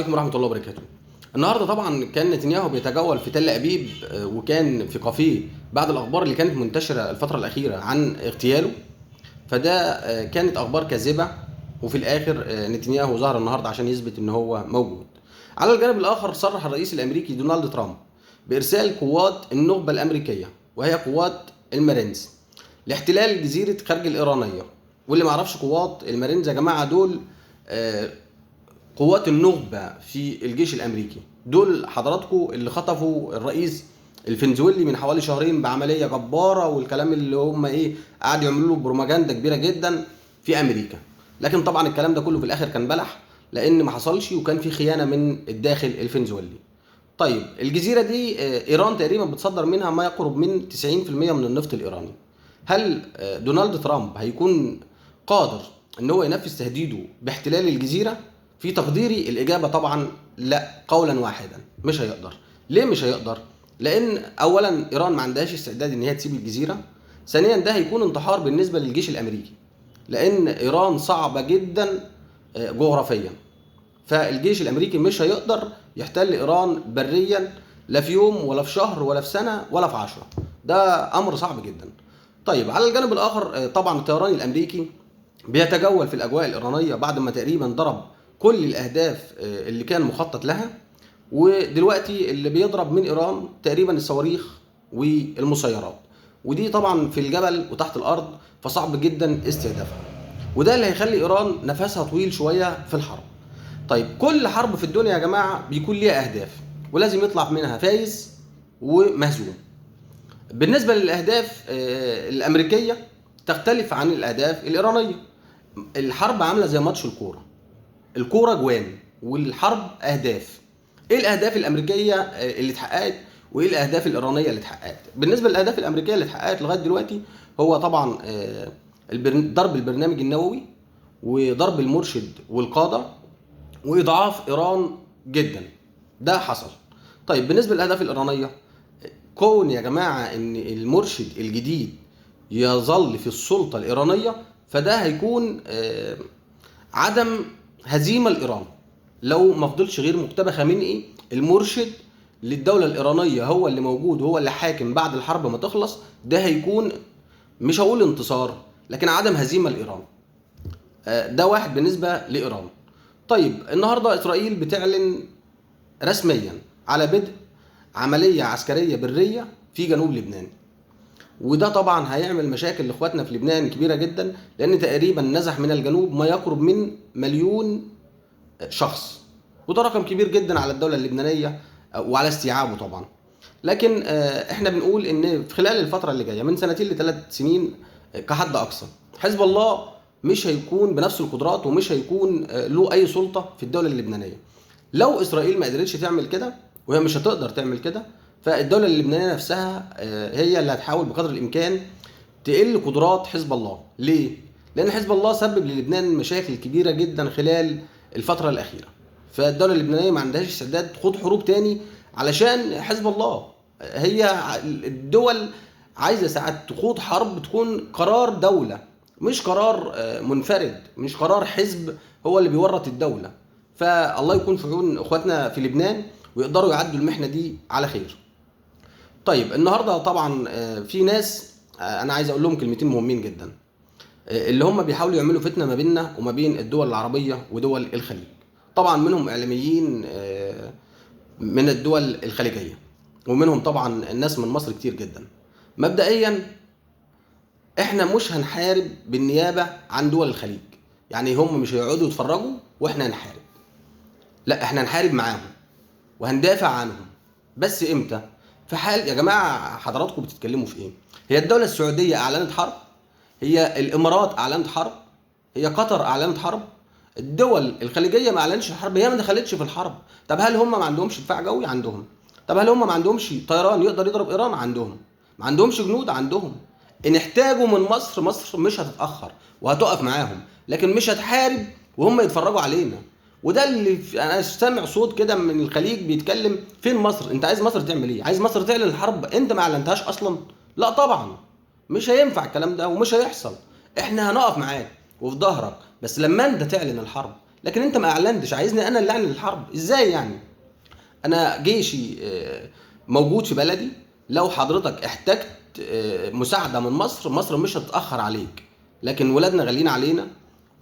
عليكم ورحمة الله وبركاته. النهارده طبعا كان نتنياهو بيتجول في تل أبيب، وكان في كافيه بعد الأخبار اللي كانت منتشرة الفترة الأخيرة عن اغتياله، فده كانت أخبار كاذبة، وفي الآخر نتنياهو ظهر النهارده عشان يثبت إن هو موجود. على الجانب الآخر صرح الرئيس الأمريكي دونالد ترامب بإرسال قوات النخبة الأمريكية وهي قوات المارينز لاحتلال جزيرة خرج الإيرانية. واللي معرفش قوات المارينز يا جماعة دول قوات النخبة في الجيش الأمريكي، دول حضراتكم اللي خطفوا الرئيس الفنزويلي من حوالي شهرين بعملية جبارة، والكلام اللي هم قعدوا يعملوا له بروباجندا كبيرة جدا في أمريكا. لكن طبعا الكلام ده كله في الآخر كان بلح، لأن ما حصلش وكان في خيانة من الداخل الفنزويلي. طيب الجزيرة دي إيران تقريبا بتصدر منها ما يقرب من 90% من النفط الإيراني. هل دونالد ترامب هيكون قادر إن هو ينفذ تهديده باحتلال الجزيرة؟ في تقديري الإجابة طبعا لا، قولا واحدا مش هيقدر. ليه مش هيقدر؟ لأن أولا إيران ما عندهاش استعداد إن هي تسيب الجزيرة، ثانيا ده هيكون انتحار بالنسبة للجيش الأمريكي، لأن إيران صعبة جدا جغرافيا، فالجيش الأمريكي مش هيقدر يحتل إيران بريا لا في يوم ولا في شهر ولا في سنة ولا في 10، ده أمر صعب جدا. طيب على الجانب الآخر طبعا الطيران الأمريكي بيتجول في الأجواء الإيرانية بعد ما تقريبا ضرب كل الأهداف اللي كان مخطط لها، ودلوقتي اللي بيضرب من إيران تقريبا الصواريخ والمسيرات، ودي طبعا في الجبل وتحت الأرض فصعب جدا استهدافها، وده اللي هيخلي إيران نفسها طويل شوية في الحرب. طيب كل حرب في الدنيا يا جماعة بيكون ليها أهداف ولازم يطلع منها فايز ومهزوم. بالنسبة للأهداف الأمريكية تختلف عن الأهداف الإيرانية. الحرب عاملة زي ماتش الكورة، الكورة جوان والحرب أهداف. إيه الأهداف الأمريكية اللي اتحققت وإيه الأهداف الإيرانية اللي اتحققت؟ بالنسبة للأهداف الأمريكية اللي اتحققت لغاية دلوقتي هو طبعا ضرب البرنامج النووي وضرب المرشد والقادة وإضعاف إيران جدا، ده حصل. طيب بالنسبة للأهداف الإيرانية، كون يا جماعة إن المرشد الجديد يظل في السلطة الإيرانية فده هيكون عدم هزيمة لإيران. لو ما فضلش غير مجتبى خامنئي المرشد للدولة الإيرانية هو اللي موجود هو اللي حاكم بعد الحرب ما تخلص، ده هيكون مش هقول انتصار لكن عدم هزيمة لإيران. ده واحد بالنسبة لإيران. طيب النهاردة إسرائيل بتعلن رسميا على بدء عملية عسكرية برية في جنوب لبنان، وده طبعا هيعمل مشاكل لاخواتنا في لبنان كبيرة جدا، لأن تقريبا نزح من الجنوب ما يقرب من 1,000,000 شخص، وده رقم كبير جدا على الدولة اللبنانية وعلى استيعابه طبعا. لكن احنا بنقول ان في خلال الفترة اللي جاية من 2 ل3 سنين كحد أقصى حزب الله مش هيكون بنفس القدرات ومش هيكون له أي سلطة في الدولة اللبنانية. لو إسرائيل ما قدرتش تعمل كده، وهي مش هتقدر تعمل كده، فالدولة اللبنانية نفسها هي اللي هتحاول بقدر الإمكان تقل قدرات حزب الله. ليه؟ لأن حزب الله سبب للبنان مشاكل كبيرة جدا خلال الفترة الأخيرة، فالدولة اللبنانية ما عندهاش استعداد تخوض حروب تاني علشان حزب الله. هي الدول عايزة ساعات تخوض حرب تكون قرار دولة، مش قرار منفرد، مش قرار حزب هو اللي بيورط الدولة. فالله يكون في عون إخواتنا في لبنان ويقدروا يعدوا المحنة دي على خير. طيب النهارده طبعا في ناس انا عايز اقول لهم كلمتين مهمين جدا، اللي هم بيحاولوا يعملوا فتنة ما بيننا وما بين الدول العربية ودول الخليج. طبعا منهم اعلاميين من الدول الخليجية، ومنهم طبعا الناس من مصر كتير جدا. مبدئيا احنا مش هنحارب بالنيابة عن دول الخليج، يعني هم مش هيقعدوا يتفرجوا واحنا هنحارب، لا احنا هنحارب معاهم وهندافع عنهم. بس امتى؟ في حال يا جماعة حضراتكم بتتكلموا في ايه؟ هي الدولة السعودية اعلنت حرب؟ هي الامارات اعلنت حرب؟ هي قطر اعلنت حرب؟ الدول الخليجية ما اعلنتش الحرب، هي ما دخلتش في الحرب. طب هل هم ما عندهمش دفاع جوي؟ عندهم. طب هل هم ما عندهمش طيران يقدر يضرب ايران؟ عندهم. ما عندهمش جنود؟ عندهم. ان احتاجوا من مصر، مصر مش هتتاخر وهتقف معاهم، لكن مش هتحارب وهم يتفرجوا علينا. وده اللي انا سامع صوت كده من الخليج بيتكلم فين مصر؟ انت عايز مصر تعمل ايه؟ عايز مصر تعلن الحرب؟ انت ما اعلنتهاش اصلا؟ لا طبعا مش هينفع الكلام ده ومش هيحصل. احنا هنقف معاك وفي ظهرك، بس لما انت تعلن الحرب. لكن انت ما اعلنتش، عايزني انا اللي اعلن الحرب ازاي يعني؟ انا جيشي موجود في بلدي، لو حضرتك احتجت مساعدة من مصر، مصر مش هتتاخر عليك، لكن ولادنا غاليين علينا،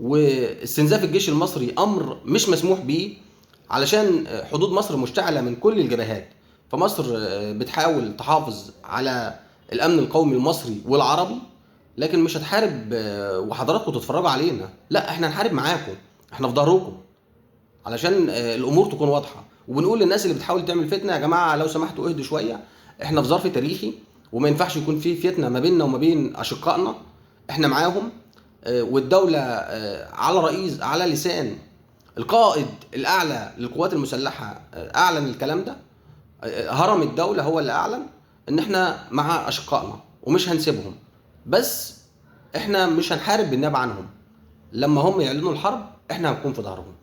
واستنزاف الجيش المصري امر مش مسموح بيه، علشان حدود مصر مشتعلة من كل الجبهات. فمصر بتحاول تحافظ على الامن القومي المصري والعربي، لكن مش هتحارب وحضراتكم تتفرجوا علينا، لا احنا هنحارب معاكم، احنا في ظهركم، علشان الامور تكون واضحة. وبنقول للناس اللي بتحاول تعمل فتنة، يا جماعة لو سمحتوا اهدوا شوية، احنا في ظرف تاريخي وما ينفعش يكون في فتنة ما بيننا وما بين اشقائنا، احنا معاهم. والدولة على رئيس، على لسان القائد الاعلى للقوات المسلحة اعلن الكلام ده، هرم الدولة هو اللي اعلن ان احنا مع اشقائنا ومش هنسيبهم، بس احنا مش هنحارب بالنيابة عنهم، لما هم يعلنوا الحرب احنا هنكون في ظهرهم،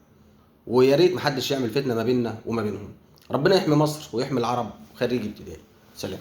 ويا ريت محدش يعمل فتنة ما بيننا وما بينهم. ربنا يحمي مصر ويحمي العرب. خريج ابتدائي. سلام.